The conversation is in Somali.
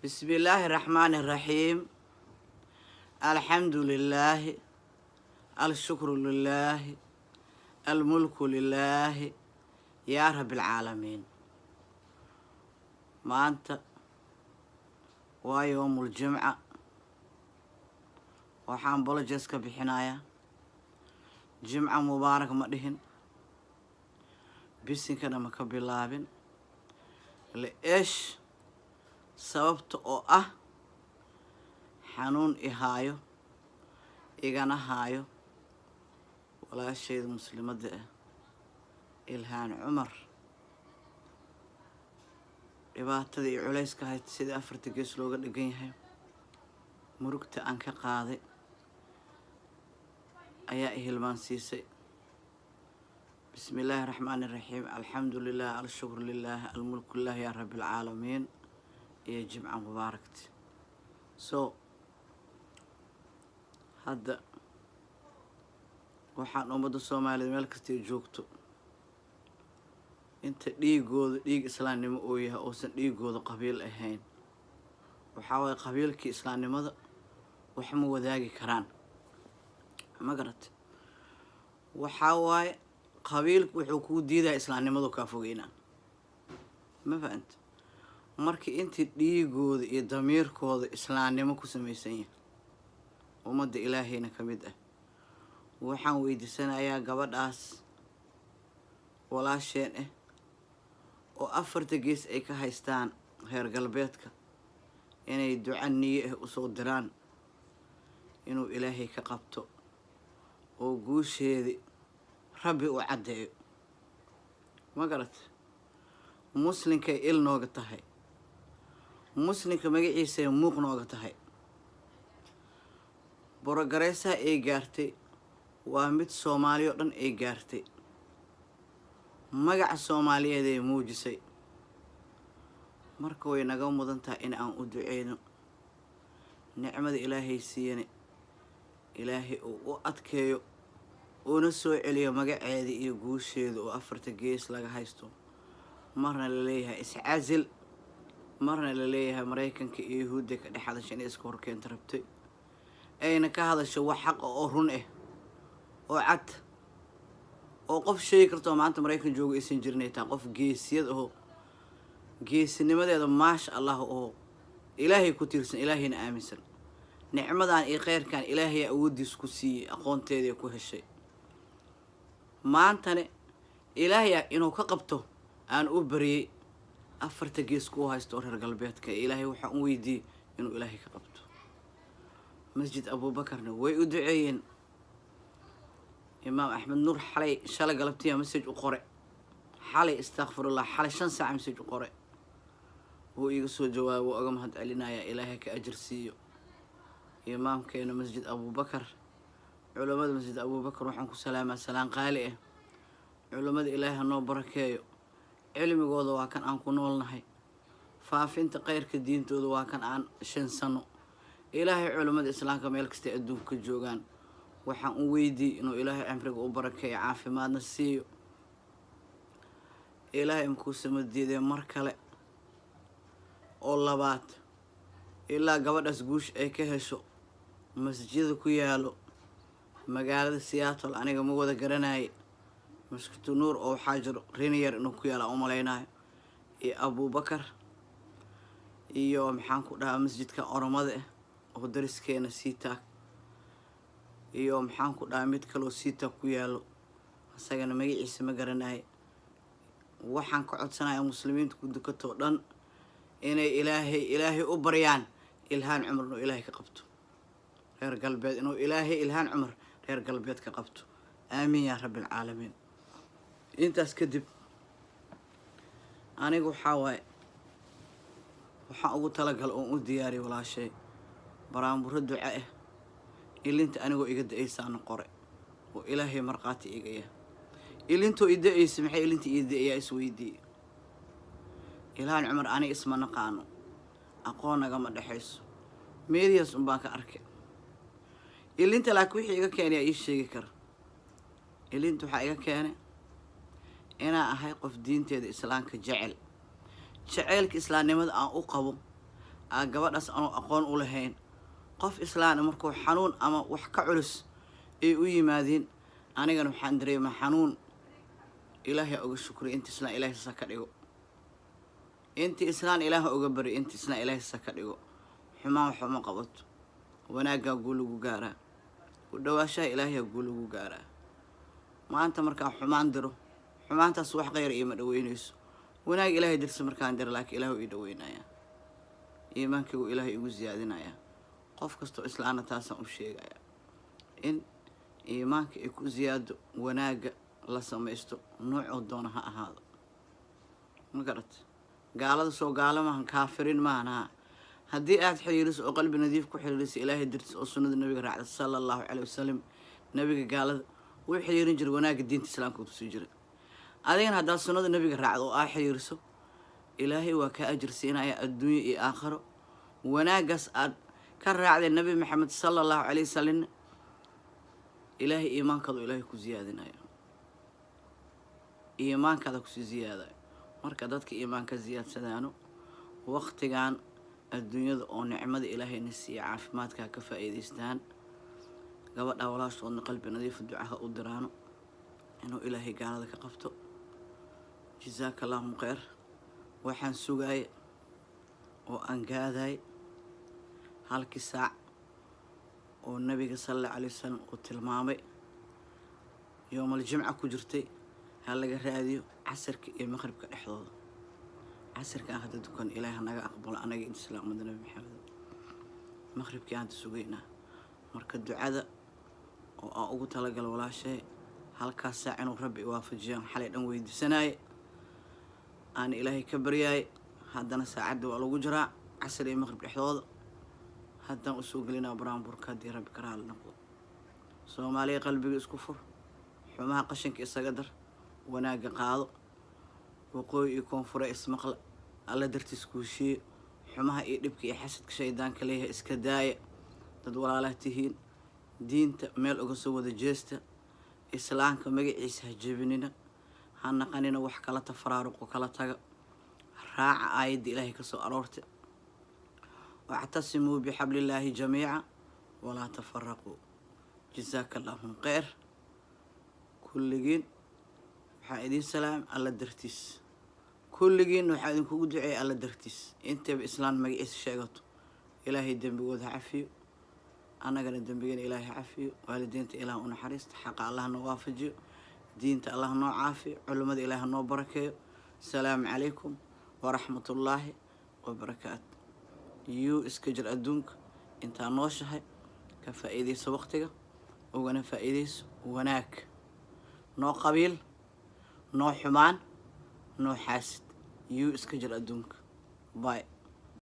بسم الله الرحمن الرحيم، الحمد لله، الشكر لله، الملك لله، يا رب العالمين. Maanta waa yowmul jimca. Waxaan apologies ka bixinayaa. Jimca mubaarak ma dhihin, bisinkana ma ka bilaabin. Le-eesh? Sababta oo ah xanuun i haayo, igana haayo walaashayda muslimadda ah, Ilhaan Cumar, dhibaatada iyo culayska hayta, sidai afarta gees looga dhegan yahay, murugta aan ka qaaday ayaa i hilmaansiisay. Bismi illaahi raxmaani raxiim, alxamdu lilah, alshukru lilah, almulku lilah, yaa rabbi alcaalamiin, iyo jimca mubaarakti. So hadda waxaan ummadda Soomaaliyed meel kastay joogto, inta dhiigooda dhiig islaamnimo uu yahay, uusan dhiigooda qabiil ahayn, waxaa waaye qabiilkii islaamnimada wax ma wadaagi karaan. Ma garat? Waxaa waaye qabiilku wuxuu kuu diidaya islaamnimadu kaa fogeynaa. Ma fahanta? Markii intii dhiigooda iyo damiirkooda islaamnimo ku samaysan yahay, ummadda Ilaahayna ka mid ah, waxaan weydiisanayaa gabadhaas walaasheen ah oo afarta gees ay ka haystaan reer galbeedka inay duca niye ah usoo diraan, inuu Ilaahay ka qabto oo guusheedi Rabbi u caddeeyo. Ma garat? Muslinkay il nooga tahay, muslimka magaciisay muuq nooga tahay. Progress-ka ay gaartay waa mid Soomaali oo dhan ay gaartay. Magaca Soomaaliyeed ay muujisay. Marka way naga mudan tahay in aan u duceyno, nicmada Ilaahay siiyane Ilaahay uu u adkeeyo, uuna soo celiyo magaceeda iyo guusheeda oo afarta gees laga haysto. Marna la leeyahay iscasil, marna la leeyahay Maraykanka iyo Yahuudda ka dhex hadasha, inay iska horkeenta rabtay, ayna ka hadasho wax xaqa oo run ah oo cad oo qof sheegi kartoo maanta Maraykan joogo aysan jirin. Ay tahay qof geesiyad aho, geesinimadeeda maasha Allah, oo Ilaahay ku tiirsan, Ilaahayna aaminsan. Nicmadan iyo kheyrkan Ilaahay awooddiis ku siiyey, aqoonteedii ku heshay. Maantane Ilaahaya inuu ka qabto aan u bariyey afarta gees ku haysto oo reer galbeedka. Ilaahay waxaan u weydiiyey inuu Ilaahay ka qabto. Masjid Abuubakarna way u duceeyeen. Imaam Axmed Nuur xalay, shalay galabtiya message u qore, xalay, istakfirullah, xalay 5 saaca message u qore, wuu iiga soo jawaabay. Wuu oga mahad celinaya. Ilaahay ka ajar siiyo imaamkeena Masjid Abuubakar. Culammada Masjid Abuubakar waxaan ku salaamaa salaan qaali ah. Culammada Ilaahay ha noo barakeeyo. Cilmigooda waa kan aan ku noolnahay, faafinta kheyrka diintooda waa kan aan shansano. Ilaahay culammada islaamka meel kastay adduunka ka joogaan waxaan u weydiiyey inuu Ilaahay cimriga u barakeeyo, caafimaadna siiyo. Ilaahay imkuusama diidee. Mar kale oo labaad, ilaa gabadhaas guush ay ka hesho, masjida ku yaalo magaalada Seattle aniga ma wada garanaye. Maskitu Nuur oo waxaa jiro Rainier inuu ku yaala u malaynayo, iyo Abubakar, iyo maxaan ku dhahaa, masjidka Oromada ah oo dariskeena SeaTac, iyo maxaan ku dhahaa, mid kaloo SeaTac ku yaalo, isagana magaciisa ma garanayo. Waxaan ka codsanayaa muslimiinta ku dukatoo dhan inay Ilaahay u baryaan Ilhaan Cumar inuu Ilaahay ka qabto reer galbeed, inuu Ilaahay Ilhaan Cumar reer galbeed ka qabto. Aamiin yaa rabbi alcaalamiin. Intaas kadib, aniga waxaa waaye waxaan ugu talagal oon u diyaariyay walaashay baraanburo duca ah. Ilinta anigoo iga da-aysaana qore oo Ilaahay markhaati igaya. Ilintoo i da-aysa, maxay ilinta ii da-ayaa isweydiiyey. Ilhaan Cumar aniga isma naqaano, aqoon nagama dhexayso, meediyaas un baan ka arkay ilinta. Laakiin wixii iga keenay ii sheegi kara. Ilinta waxaa iga keenay inaan ahay qof diinteeda islaamka jecel, jeceylka islaamnimada aan u qabo. Aa gabadhaas anuu aqoon u lahayn, qof islaana markuu xanuun ama wax ka culus ay u yimaadeen, anigana waxaan dareemaa xanuun. Ilaahay oga shukriya. Inta islaan Ilaahay sasa ka dhigo, inta islaan Ilaah oga baryo, inta islaan Ilaahay sasa ka dhigo. Xumaan wax uma qabato, wanaaggaa guu lagu gaaraa, u dhawaashaha Ilaahay guu lagu gaaraa. Maanta markaan xumaan diro, xumaantaas wax khayr iima dhaweynayso. Wanaag Ilaahay dirsa markaan diro, laakiin Ilaah ii dhaweynayaa, iimaankaygu Ilaahay igu siyaadinayaa. Qof kastoo islaana taasaan u sheegaya, in iimaanka ay ku siyaado wanaagga la samaysto, noocoo doona ha ahaado. Ma garat? Gaalada soo gaalo maahan, kaafirin maahan. Ha haddii aada xiriiriso oo qalbi nadiif ku xiriiriso, Ilaahay dartiis, oo sunnada Nabiga raacda sala Allahu caleyh wasalam. Nabiga gaalada wuu xiriirin jiray, wanaagga diinta Islaamka uu tusi jiray. Adigana haddaad sunnada Nabiga raacdo oo aa xiriiriso, Ilaahay waa kaa ajir siinaya adduunyo iyo aakharo. Wanaaggaas aad ka raacday Nabi Maxamed sala Allahu caleyh wasalam, Ilaahay iimaankaadu Ilaahay ku siyaadinaya, iimaankaada kusii ziyaadayo. Marka dadka iimaanka ziyaadsadaano, waqtigan adduunyada oo nicmada Ilaahayna siiya, caafimaadka ka faa'iidaystaan. Gabadha walaashoodna qalbi nadiifa ducaha u diraano inuu Ilaahay gaalada ka qabto. Jazaaka Allahu kheyr. Waxaan sugaaya oo aan gaadaay halkii saac oo Nabiga sala Allahu alay wasalam uu tilmaamay, yoomal jimca ku jirtay, ha laga raadiyo casarka iyo maqribka dhexdooda. Casarka aan hadda dukan, Ilaahi hanaga aqbalo anaga inta islaamada Nabi Maxamed. Maqribkii aan hadda sugaynaa. Marka ducada oo aan ugu talagalo walaashay, halkaas saac inuu Rabbi waafajiyaan xalay dhan weydiisanaaye, aan Ilaahay ka baryaay. Haddana saacadda waa lagu jiraa, casar iyo maqrib dhexdooda haddaan usoo gelinaa baraanburka, haddii Rabbi ka raali noqdo. Soomaaliya, qalbiga isku fur, xumaha qashinka isaga dar, wanaagga qaado. Waqooyi iyo koonfure ismaqla, Alla dartiis ku heshiiye. Xumaha iyo dhibka iyo xasadka shaydaanka leeyahay iska daaya. Dad walaalaha tihiin, diinta meel uga soo wada jeesta. Islaamka magaciisa ha jebinina, ha naqanina wax kala tafaraaruqo, kala taga. Raaca aayadda Ilaahay ka soo aroortay: "Wactasimuu bixablillaahi jamiica walaa tafaraquu." Jazaaka Allahum kheyr kulligiin. Waxaa idiin salaam Alla dartiis. Kulligiin waxaa idinkugu duceeyay Alla dartiis. Intayba islaan magaciisa sheegato, Ilaahay dembigooda ha cafiyo, annagana dembigeena Ilaahay ha cafiyo. Waalidiinta Ilaah u naxariista, xaqa Allah noo waafajiyo, diinta Allah noo caafiyo, culimmada Ilaah noo barakeeyo. Asalaamu calaykum waraxmatullaahi wabarakaatu. Yuu iska jir adduunka intaa nooshahay, ka faa'iidayso waqtiga, ugana faa'iidayso wanaag. Noo qabiil, noo xumaan, noo xaasid, yuu iska jir adduunka. Bye.